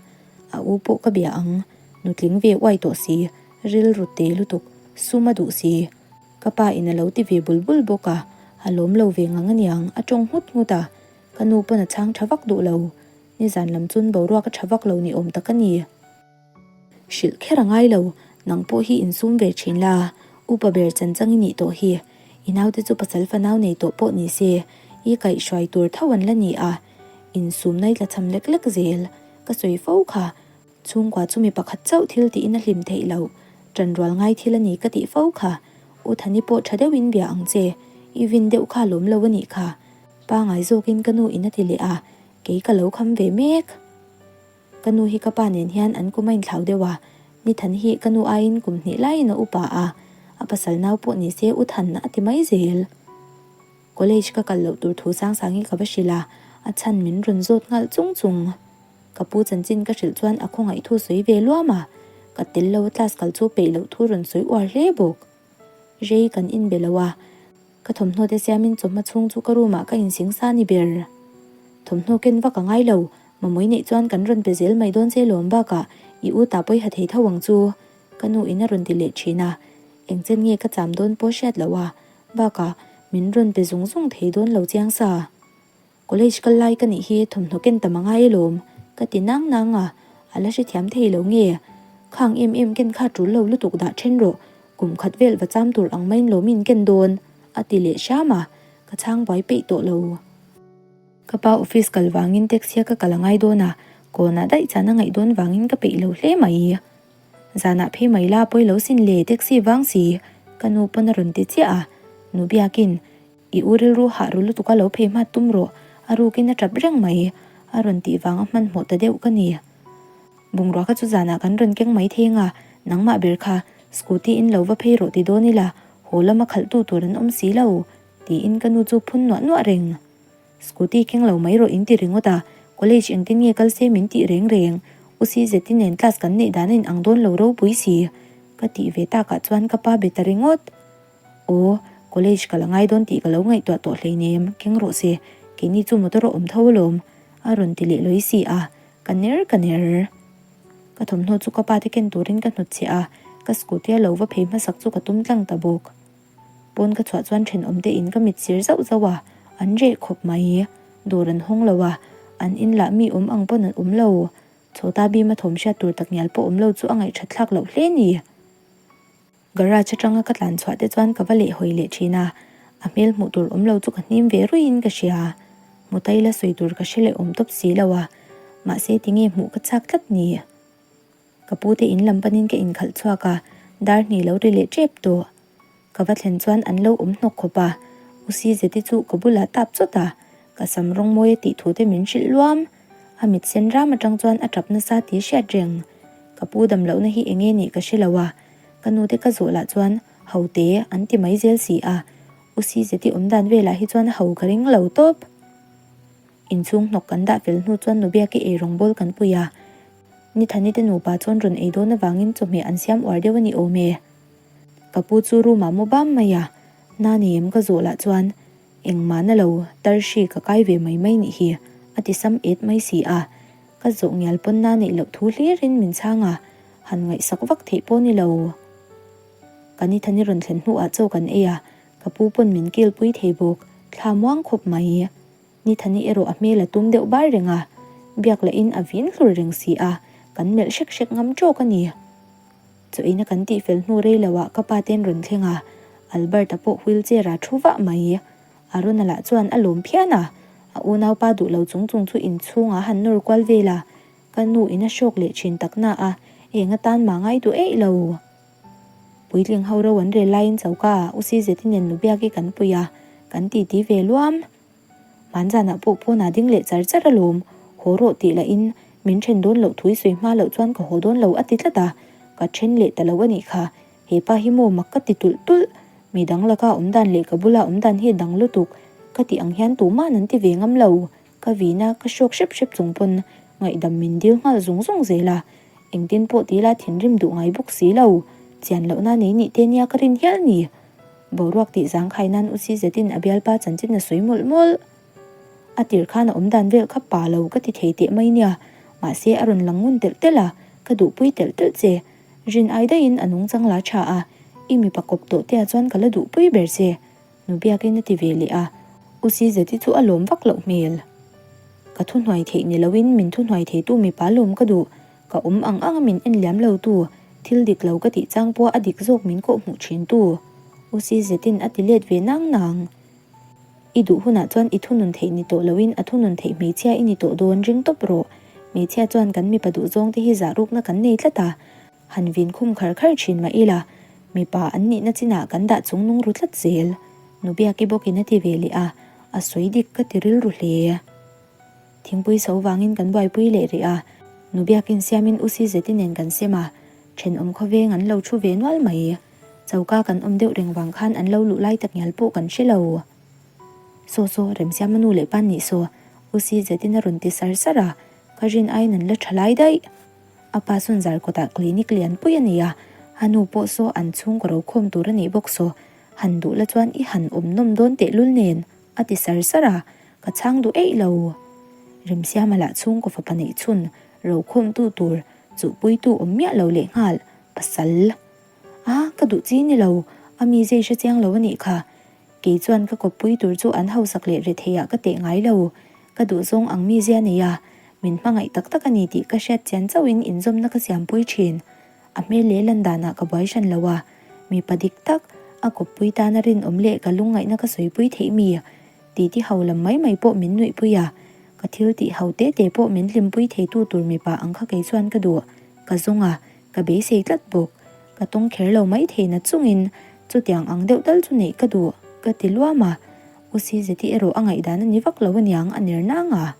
a u pawh ka bia ang, nutling ve uai tawh si, rilru te lutuk, sum a duh si, ka pa in a lo ti ve bul bul bawk a, a lawm lo ve ngang aniang, a tawng nghut nghut a, ka nu pawn a chhang tha vak duh lo, nizan lam chun boruak a tha vak lo ni awm tak a ni. Hrilh kher a ngai lo, nang pawh hi insum ve thin la, upa ber chan chang i nih tawh hi, i naute chu pasal fanau nei tawh pawh ni se, i kaihhruai tur tho an la ni a, insum nai tla cham lek lek zel, ka sawi fo kha, chhungkua chu mi pakhat chauh thil tiin a hlim theih loh, ṭanrual ngai thil a ni ka tih fo kha, U Thani pawh ṭha deuhin bia ang che, i vin deuh kha lawm lo a nih kha, pangai zawkin ka nu in a ti leh a, kei ka lo kham ve mek. Ka nu hi ka pa nen hian an kum a inthlau deuh a, Nithan hi ka nu aiin kum hnih laiin a upa a, a pasal nau pawh ni se u Than a ti mai zel. College ka kal loh tur thu sang sangin ka va hrilh a, a chhan min rawn zawt nghal chung chung. Ka pu chanchin ka hrilh chuan a khawngaih thu sawi ve luam a, ka tel lo a class kal chu peih loh thu rawn sawi uar hle bawk. Rei kan inbe lo a, ka thawmhnaw te siamin chawhma chhung chu ka room ah ka insing sa ni ber. Thawmhnaw ken vak a ngai lo, Mamawii neih chuan kan rawn pe zel mai dawn che lawm bakah i u ta pawi ha thei tho ang chu, ka nu in a rawn ti leh thin a, eng chen nge ka cham dawn pawh hriat loh a, bakah min rawn pe zung zung thei dawn lo chiang sa. College kal lai ka nih hi thawmhnaw ken tam a ngai alawm, ka ti nang nang a, a la hrethiam thei lo nge? Khang em em ken kha tul lo lutuk dah then rawh, kum khat vel va cham tur ang maiin lawmin ken dawn, a ti leh hram a, ka chhang buai peih tawh lo. Ka pa office kal vangin taxi a ka kal a ngai dawn a, kawnah daih chan a ngaih dawn vangin ka peih lo hle mai. Zanah phei mai la pawi lo sin le taxi vang si, ka nu pawn a rawn ti chiah a, nu biakin, I u rilru hah ru lutuk a lo phei hmat tum rawh, a rukin a tap reng mai, a rawn tih vanga hmanhmawh ta deuh ka ni. Bungrua kha chu zanah kan rawn keng mai thei anga, nangmah ber kha scooty in lo va phei rawh ti dawn ila, haw lama khalhtu tur an awm si lo, tiin ka nu chu phun nuah nuah reng. Scooty keng lo mai rawh in ti ringawt a, college engtin nge kal se min tih reng reng, U CZ nen class kan neih dan a in ang dawn lo ropui si, ka tih ve takah chuan ka pa be ta ringawt. Aw, college ka la ngai dawn tih ka lo ngaihtuah tawh hleinem, keng rawh se, keini chu motor a awm tho alawm, a rawn ti leh lawi si a, ka ner ka ner. Ka thawmhnaw chu ka pa te ken turin ka hnawt cheh a, ka scooty a lo va phei hmasak chu ka tum tlang ta bawk. Pawn ka chhuah chuan thenawm te in ka mit sir zauh zauh a, an reh khawp mai. Dawr an hawng lo a, an in lah mi awm ang pawn an awm lo. Chhawta bima thawm hriat tur tak ngial pawh awm lo chu a ngaihthat thlak loh hle ni. Garage atanga ka tlan chhuah te chuan ka va leh hawi leh thin a, a hmel hmuh tur awm lo chu ka hnim ve ruiin ka hria. Hmutai la sawi tur ka hre leh awm tawp si lo a, mahse tinge hmuh ka chak tlat ni. Ka pu te in lam panin ka inkhalh chhuak a, dar hnih lo ri leh tep tawh. Ka va thlen chuan an lo awm hnawk khawp a, U Sizeti chu ka bulah tap chawt a, ka sam rawng mawi a tih thu te min hrilh luam. A mit sen ram atang chuan a tap nasa tih hriat reng. Ka pu dam lohna hi enge nih ka hre lo a, ka nu te ka zawh lah chuan ho te an ti mai zel si a, U Sizeti awm dan velah hi chuan ho ka ring lo tawp. Inchhung hnawk kan dah fel hnu chuan Nubiaki eirawngbawl kan pui a, Nithani te nupa chuan rawn ei dawn avangin chawhmeh an siam uar deuh a ni awm e. Ka pu chu room ah mu bam mai a, na nei em ka zawh lah chuan engmah na lo tar hri ka kai ve mai mai nih hi a ti sam et mai si a, ka zawh ngial pawn na neih loh thu hlir in min chhang a, han ngaihsak vak theih pawh ni lo. Ka Nithani rawn thlen hnuah chaw kan ei a, ka pu pawn min kil pui thei bawk, thla muang khawp mai. Nithani erawh a hmel a tum deuh bar reng a, biak lahin a vin hlur reng si a, Kan melh hrek hrek ngam ṭawk a ni. Chaw eina kan tihfel hnu rei lo ah ka pa ten rawn thleng a, Albert-a pawh wheelchair ah thu vah mai. Arona lah chuan a lawm phian a, a unaupa duh lo chung chung chu inchhungah a han nawr kual vel a, ka nu in a hrawk leh thin tak na a, eng atan mah ngai duh eih lo. Puitling ho ro an rel laiin choka ah U Sizeti nen nu biak i kan pui a, kan titi ve luam. Hmanzanah pawh pawnah ding leh char char alawm, haw rawh tih lahin min then dawn loh thui sawi hma loh chuan ka haw dawn lo a ti tlat a, ka then leh ta lo a nih kha, he pa hi maw mak ka ti tulh tulh, mi dang laka awm dan leh ka bula awm dan hi a dang lutuk, ka tih ang hian tuma'n an ti ve ngam lo, ka vina ka hrawk hrep hrep chung pawn ngaihdam min dil nghal zung zung zel a, engtin pawh ti ila thinrim duh ngai bawk si lo, chian lohna nei nih te nia ka rin hial ni. Boruak tih zangkhai nan U Si Zetin a bialpa chanchin a sawi mawlh mawlh. A tir khan a awm dan vel kha pa lo ka ti thei teh mai nia, mahse a rawn lang ngun telh telh a, ka duhpui telh telh che. Rin ai daihin a nungchang la tha a, i mipa kawp tawh te ah chuan ka la duhpui ber che, nu biakin a ti ve leh a, U Si Zeti chu a lawm vak loh hmel. Ka thuhnuai theih ni loin min thuhnuai theitu mipa lawm ka duh, Ka awm ang ang a min en liam lo tu, thil dik lo ka tih chang pawh a dik zawk min kawh hmuh thin tu. U Si Zetin a ti let ve nang nang. I duh hunah chuan i thunun theih ni tawh loin a thunun theih hmeichhia i ni tawh dawn ring tawp rawh. Hmeichhia chuan kan mipa duh zawng te hi zah rukna kan nei tlat a, han vin khum khar khar thin mah ila, mipa an nihna chinah kan dah chung nung ru tlat zel. Nu Biaki bawkin a ti ve leh a, a sawi dik ka ti rilru hle. Thingpui so vangin kan buaipui leh rih a, nu biakin siamin U Si Zeti nen kan sem a, thenawm khawveng an lo thu ve nual mai. Choka kan awm deuh reng vang khan an lo luh lai tak ngial pawh kan hre lo. Saw saw, Remsiama nu leh pan nih saw, U Si Zetin a rawn ti sar sar a, ka rin aiin an la tha lai daih. A pa sawn zar kawtah clinic lian pui a nei a, a nu pawh saw an chhungkaw ro khawm tur a nih bawk saw, han duh la chuan i han awm nawm dawn tehlul nen. A ti sar sar a, ka chhang duh eih lo. Remsiama lah chhungkaw fapa neih chhun rokhawmtu tur chuhpuitu awm miah lo lehnghal, pasal. A, ka duh chi ni lo, a mi zei hre chiang lo a nih kha. Kei chuan ka kawppui tur chu an hausak leh retheiah ka teh ngai lo. Ka duhzawng ang mizia nei a, min hmangaih tak tak a ni tih ka hriat chian chauhin inzawmna ka siampui thin. A hmel leh lan danah ka buai hran lo a, mipa dik tak, a kawppui tana rinawm leh ka lungngaihna ka sawipui theih mi? Titi ho lam mai mai pawh min nuihpui a, ka thil tih ho te te pawh min hlimpui theitu tur mipa ang kha kei chuan ka duh, ka zawng a, ka beisei tlat bawk. Ka tawng kher lo mai thei na chungin chutiang ang deuh tal chu neih ka duh, ka ti luam a, U Sizeti erawh a ngaihdan a ni vak lo aniang a ner nang a.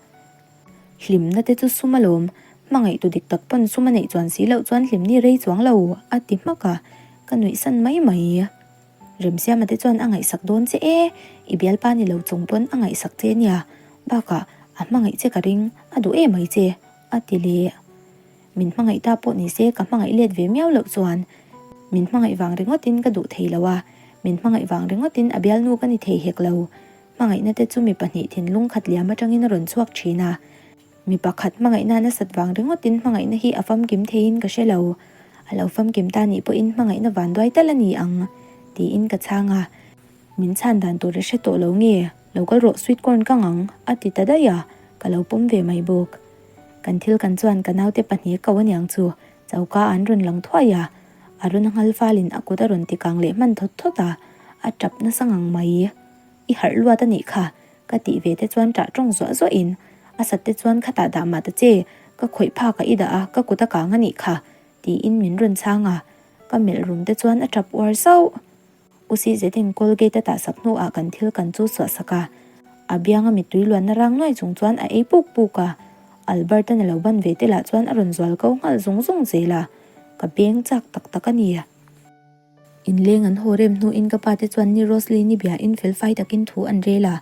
Hlimna te chu sum alawm, hmangaih tu dik tak pawn sum a neih chuan si loh chuan hlimni rei chuang lo, a ti hmak a, ka nuihsan mai mai. Remsiama te chuan a ngaihsak dawn che e, i bialpa ni lo chung pawn a ngaihsak che nia, bakah a hmangaih che ka ring, a duh em mai che, a ti leh. Min hmangaih ta pawh ni se ka hmangaih let ve miau loh chuan min hmangaih vang ringawtin ka duh thei lo a, min hmangaih vang ringawtin a bialnu ka ni thei hek lo. Hmangaihna te chu mi pahnih thinlung khat liam atangin a rawn chhuak thin a, mi pakhat hmangaihna nasat vang ringawtin hmangaihna hi a famkim theiin ka hre lo. A lo famkim ta nih pawhin hmangaihna vanduai tal a ni ang, tiin ka chhang a. Min chhan dan tur a hre tawh lo nge, lo kal rawh sweet corn ka ngang, a ti ta daih a, ka lo pawm ve mai bawk. Kan thil kan chuan ka naute pahnih ko aniang chu choka an rawn lang thuai a, a rawn nghal falin a kut a rawn ti kang leh hman thawt thawt a, a tap nasa ngang mai. I harh luat a nih kha, ka tih ve te chuan ṭah ṭawng zuah zuah in, a sat te chuan khatah dah mah ta che, ka khawih phak a i dah a, ka kut a kang a nih kha, tiin min rawn chhang a, ka melh rum te chuan a ṭap uar zauh. U Si zetin Colgate a tah sak hnu ah kan thil kan chu suah sak a, a biang a mittui luanna rang nuai chung chuan a ei puk puk a, Albert-a'n a lo ban ve te lah chuan a rawn zual ko nghal zung zung zel a, ka beng chak tak tak a ni. Inleng an haw rem hnuin ka pa te chuan ni Roslyn-i biain felfai takin thu an rel a,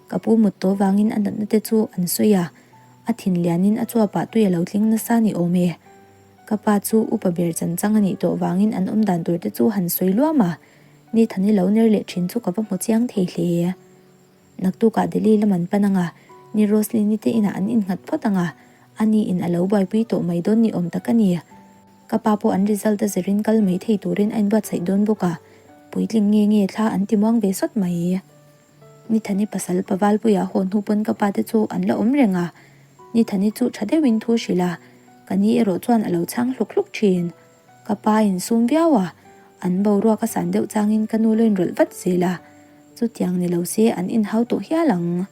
ka pu mut tawh vangin a natna te chu an sawi a, a thin lianin a chuapah tui a lo tling nasa ni awm e. Ka pa chu upa ber chan chang a nih tawh vangin an awm dan tur te chu han sawi luam a, ni Thani lo ner leh thin chu ka va hmu chiang thei hle. Naktukah Delhi lam an pan ang a, ni Roslyn-i te inah an innghat phawt ang a, ani in a lo buaipui tawh mai dawn ni awm tak a ni. Ka pa pawh an result a zirin kal mai thei turin a inbuatsaih dawn bawk a, puitling nge nge thla an ti muang ve sawt mai. Nithani pasal Pavalpuia haw hnu pawn ka pa te chu an la awm reng a, Nithani chu tha deuhin thu hrilh a. Ka ni erawh chuan a lo chhang hluk hluk thin. Ka pa insum viau a, an boruak a san deuh changin ka nu lo inrawlh vat zel a, chutiang ni lo se an inhau tawh hial ang.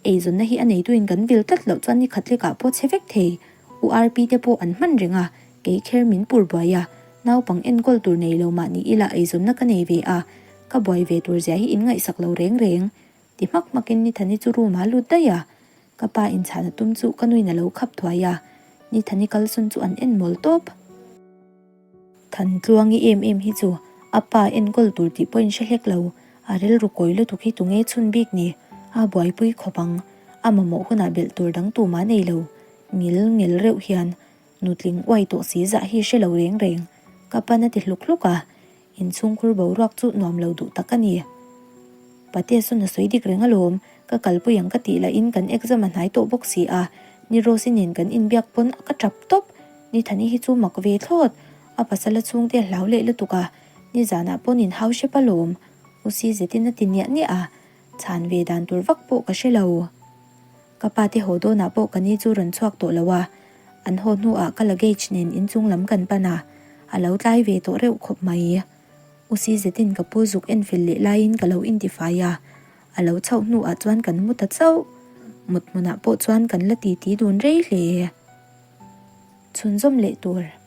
Eizawnna hi a neituin kan vil tlat loh chuan ni khat lekah pawh chhe vek thei. U RP te pawh an hman reng a, kei kher min pur buai a, naupang enkawl tur nei lo mah ni ila eizawnna ka nei ve a, ka buai ve tur zia hi in ngaihsak lo reng reng. Ti hmak hmakin Nithani chu room ah lut daih a, ka pa inchhahna tum chu ka nuin a lo khap thuai a, Nithani kalsawn chu an en mawl tawp. Thantluangi em em hi chu a pa enkawl tur tih pawhin hre hlek lo, a rilru kawi lutuk hi tunge chhun bik ni, a buaipui khawp ang, a mamawh hunah belh tur dang tumah nei lo, ngil ngel reuh hian nutling uai tawh si zah hi hre lo reng reng, ka pan a ti hluk hluk a, Inchhungkhur boruak chu nuam lo duh tak a ni. Pate sawn a sawi dik reng alawm, ka kalpui ang ka tih lahin kan exam a hnai tawh bawk si a, ni Rose-i nen kan inbiak pawn ka tap tawp. Ni Thani hi chu mak ve thlawt, a pasal a chhungte a hlau leh lutuk a, nizanah pawn inhau hrep alawm, U Si zetin a ti niah niah a, chhan ve dan tur vak pawh ka hre lo. Ka pa te haw dawnah pawh ka ni chu rawn chhuak tawh lo a, an haw hnuah ka luggage nen inchung lam kan pan a, a lo tlai ve tawh reuh khawp mai. U si zetin ka pu zuk enfel leh laiin ka lo intifai a, a lo chhoh hnuah chuan kan mu ta chauh. Mut hmunah pawh chuan kan la titi dun rei hle. Chhunzawm leh tur.